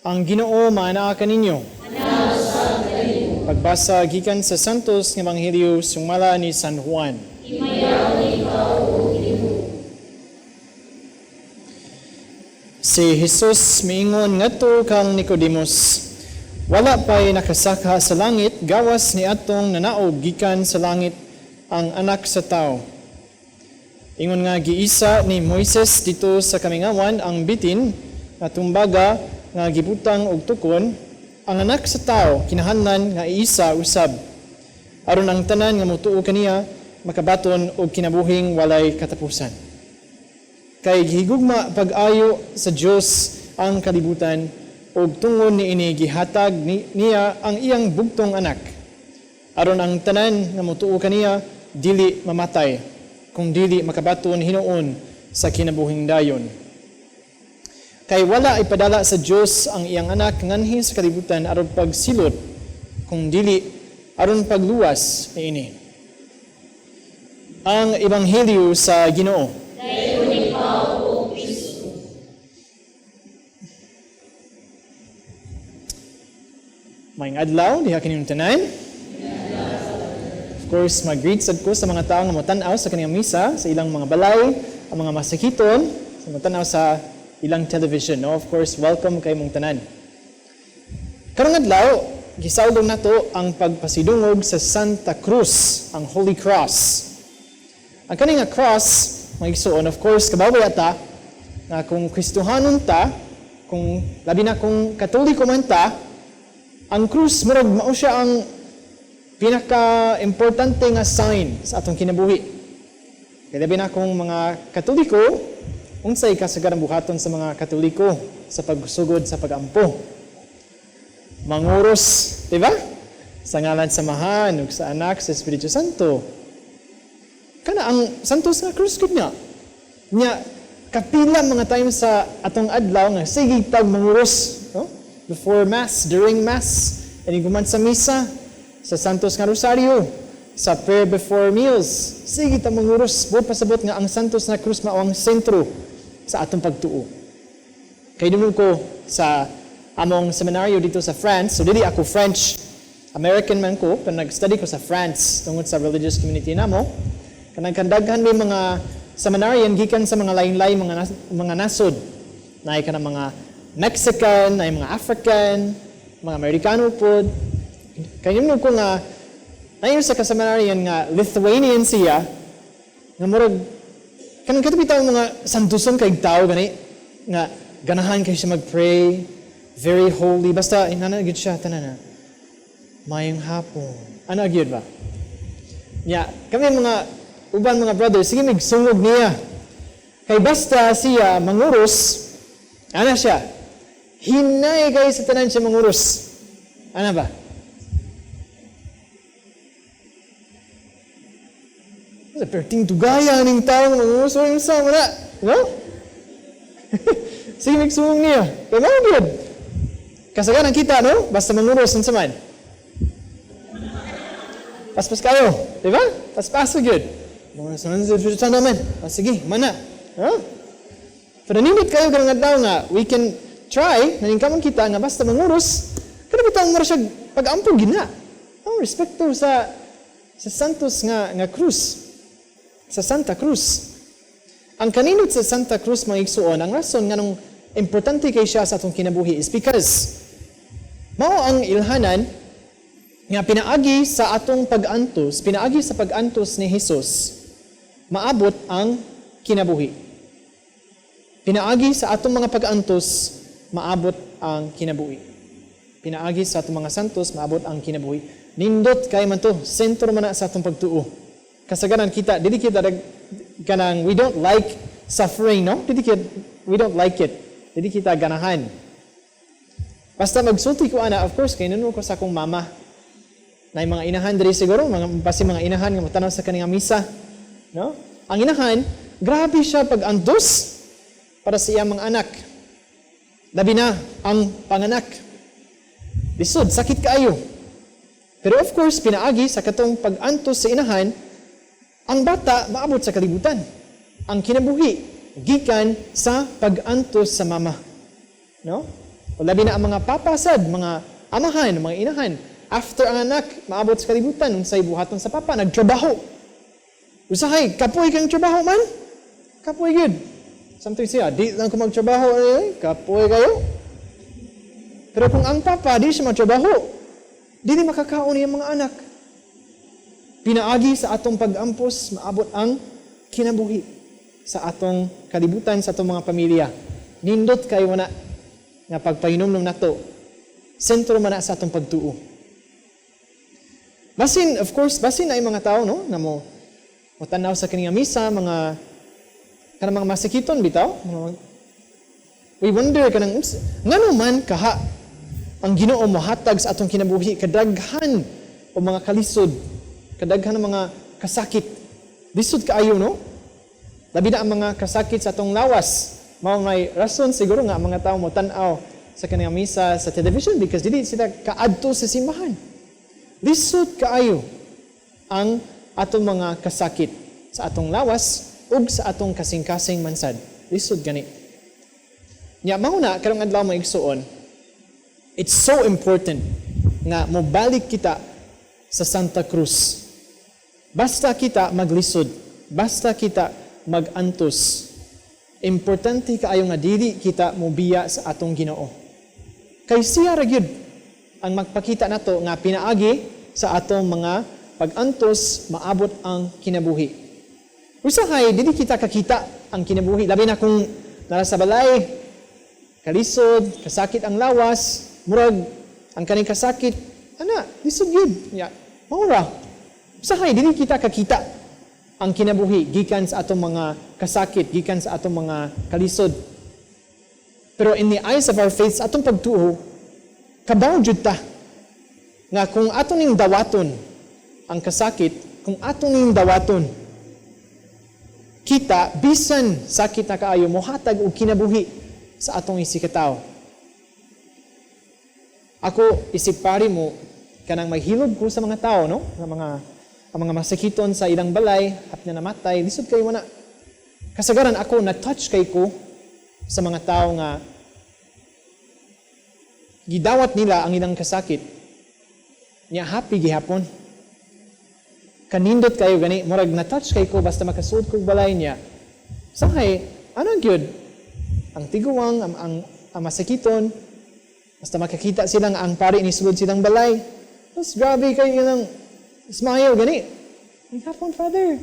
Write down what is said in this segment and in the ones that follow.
Ang Ginoo maanaa kaninyo. Pagbasa gikan sa Santos nga Ebanghelyo sumala ni San Juan. Si Jesus miingon ngadto kang Nicodemus, "Wala pa'y nakasaka sa langit gawas ni atong nanaog gikan sa langit, ang Anak sa Tao. Ingon nga giisa ni Moises dito sa kamingawan ang bitin nga tumbaga nga gibutang og tukon, ang Anak sa Tao kinahanglan nga iisa usab, aron ang tanan nga motuo kaniya makabaton og kinabuhing walay katapusan. Kay gihigugma pag-ayo sa Dios ang kalibutan ug tungod niini gihatag niya ang iyang bugtong anak, aron ang tanan nga motuo kaniya dili mamatay, kung dili makabaton hinuon sa kinabuhing dayon. Kay wala ipadala sa Dios ang iyang anak nganhi sa kalibutan aron pagsilot, kung dili aron pagluwas niini." Ang Ebanghelyo sa Ginoo. Maayong adlaw diha kaninyong tanan. Of course, mag-greet sad ko sa mga tao nga motan-aw sa kaniyang misa sa ilang mga balay, ang mga masakiton, sa motan-aw sa ilang television. No? Of course, welcome kay mong tanan. Karong adlaw, gisaulog nato ang pagpasidungog sa Santa Cruz, ang Holy Cross. Ang kani nga cross, mga igsuon, of course, kabaw ta nga kung Kristohanon ta, kung labi na kung Katoliko man ta, ang krus murag mao siya ang pinaka-importante nga sign sa atong kinabuhi. Kay labi na kung mga Katoliko, unsay kasagarang buhaton sa mga Katoliko sa pagsugod sa pagampo? Manguros, di ba? Sa ngalan sa Amahan, ug sa Anak, sa Espiritu Santo. Kana ang Santos nga krus gud niya. Nya kapila mga times sa atong adlaw nga sige tag manguros, no? Before Mass, during Mass, and human sa misa, sa Santos nga Rosario, sa prayer before meals. Sige ta manguros, buot pasabot nga ang Santos nga krus mao ang sentro sa atong pagtuo. Kay dunong ko sa among seminaryo dito sa France, so dili ako French, American man ko, pero nag-study ko sa France tungod sa religious community namo. Kanang kandaghan may mga seminarian gikan sa mga lain-lain mga nasod. Naay kanang mga Mexican, naay mga African, mga Amerikano pod. Kay nimo ko nga naay sa ka-seminarian nga Lithuanian siya, nga murag kanang kato bitaw mga santuson kay tao gani nga ganahan kay siya mag-pray, very holy, basta inana gyud siya tanan na. "Maayong hapon." Ano gyud ba? Nya, kami mga uban mga brothers, sige mig sungog niya. Kay basta siya manguros, ana siya. Hinay kay sa tanan siya manguros. Ana ba? Sa perting tugaya ning tao nga manguros, yung sa wala. No? Sige mig sungog niya. Kay mao gyud. Kasagaran kita, no? Basta manguros, unsa man? Paspas kayo, di ba? Paspaso gyud. Mga sa naman. Ah, sige, mana. Huh? Pero nindot kayo karong adlaw nga we can try, naningkamon kita nga basta manguros, kada bitaw mo siya pag-ampo gina. Oh, respekto sa Santos nga krus. Sa Santa Cruz. Ang kaninot sa Santa Cruz, mga igsuon, ang rason nganong importante kay siya sa atong kinabuhi is because mao ang ilhanan nga pinaagi sa atong pag-antos, pinaagi sa pag-antos ni Jesus, maabot ang kinabuhi. Pinaagi sa atong mga pag-antos, maabot ang kinabuhi. Pinaagi sa atong mga santos, maabot ang kinabuhi. Nindot kay man to, sentro man na sa atong pagtuo. Kasagaran kita, dili kita kanang we don't like suffering, no? Dili kita, we don't like it. Dili kita ganahan. Basta magsulti ko ana, of course, kay nuno ko sa akong mama. Na mga inahan diri siguro, mga basi mga inahan nga motanaw sa kaning misa, no? Ang inahan, grabe siya pag-antos para sa iyang mga anak. Labi na ang panganak. Lisod, sakit kaayo. Pero of course, pinaagi sa katong pag-antos sa inahan, ang bata maabot sa kalibutan. Ang kinabuhi gikan sa pag-antos sa mama. No? O labi na ang mga papasad, mga amahan, mga inahan. After ang anak maabot sa kalibutan, unsay buhaton sa papa, nagtrabaho. Usahay, kapoy kang trabaho man. Kapoy gyud. Sometimes siya, "Di lang ko magtrabaho, eh, kapoy kayo." Pero kung ang papa, di siya magtrabaho, di makakaon iyang mga anak. Pinaagi sa atong pag-ampos, maabot ang kinabuhi sa atong kalibutan, sa atong mga pamilya. Nindot kayo na nga pagpahinomdom nato, sentro man na sa atong pagtuo. Basin, of course, basin na yung mga tao, no? Na mo tanaw sa kaning misa, mga kanang mga masakiton bitaw. We wonder kanang ngano man kaha ang Ginoo mohatag sa atong kinabuhi kadaghan o mga kalisod, kadaghan ng mga kasakit. Lisod kaayo, no? Labi na ang mga kasakit sa atong lawas. Mao may rason siguro nga ang mga tao mo tan-aw sa kanang misa sa television because dili sila kaadto sa simbahan. Lisod kaayo ang atong mga kasakit sa atong lawas ug sa atong kasing-kasing mansad. Lisod gani. Nya mao na karong adlaw, mga igsuon, it's so important nga mobalik kita sa Santa Cruz. Basta kita maglisod, basta kita magantos. Importante kaayo nga dili kita mobiya sa atong Ginoo. Kay siya ra gyud ang magpakita nato nga pinaagi sa atong mga pag-antos maabot ang kinabuhi. Usahay dili kita kakita ang kinabuhi, labi na kung nara sa balay, kalisod, kasakit ang lawas, murag ang kaning kasakit ana, lisod gyud. Ya, mao ra. Usahay dili kita kakita ang kinabuhi gikan sa atong mga kasakit, gikan sa atong mga kalisod. Pero in the eyes of our faith, sa atong pagtuo, kabaw jud ta nga kung ato ning dawaton ang kasakit, kung ato ning dawaton, kita bisan sakit na kaayo, mohatag og kinabuhi sa atong isigkatawo. Ako isip pari mo kanang maghilom ko sa mga tao, no? Sa mga ang mga masakiton sa ilang balay, hapit na namatay, lisod kayo na. Kasagaran ako na-touch kay ko sa mga tao nga gidawat nila ang ilang kasakit. Nya happy gihapon. Kanindot kayo gani, murag na-touch kay ko basta makasud kog balay niya. Sahay, ano gyud? Ang tiguang, ang masakiton, basta makakita silang ang pari ni sulod silang balay. Mas grabe kayo ng smile gani. "Ay, hapon, Father."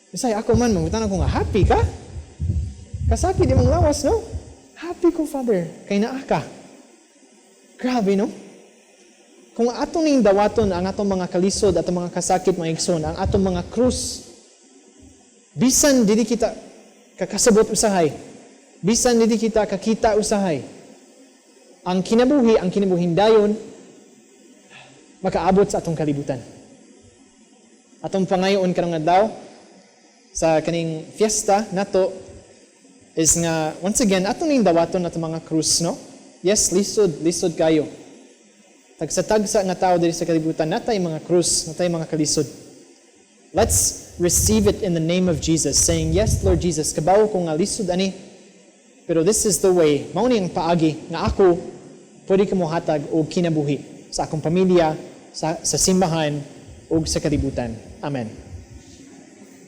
Bisay ako man, mangutan ako nga, "Happy ka? Kasakit imong lawas, no?" "Happy ko, Father. Kay naa ka." Grabe, no? Kung ato ning dawaton ang atong mga kalisod, atong mga kasakit, mga igsoon, ang atong mga krus, bisan dili kita kakasabot usahay, bisan dili kita kakita usahay, ang kinabuhi, ang kinabuhin dayon, makaabot sa atong kalibutan. Atong pangayoon karong adlaw sa kaning fiesta nato is nga once again atong ning dawaton atong mga krus, no? Yes, lisod, lisod kayo. Tagsa-tagsa nga tao diri sa kalibutan natay mga krus, natay mga kalisod. Let's receive it in the name of Jesus, saying, "Yes, Lord Jesus, kabaw ko nga lisod ani, pero this is the way, mao ni ang paagi nga ako pwede ka mohatag og kinabuhi sa akong pamilya, sa simbahan, ug sa kalibutan." Amen.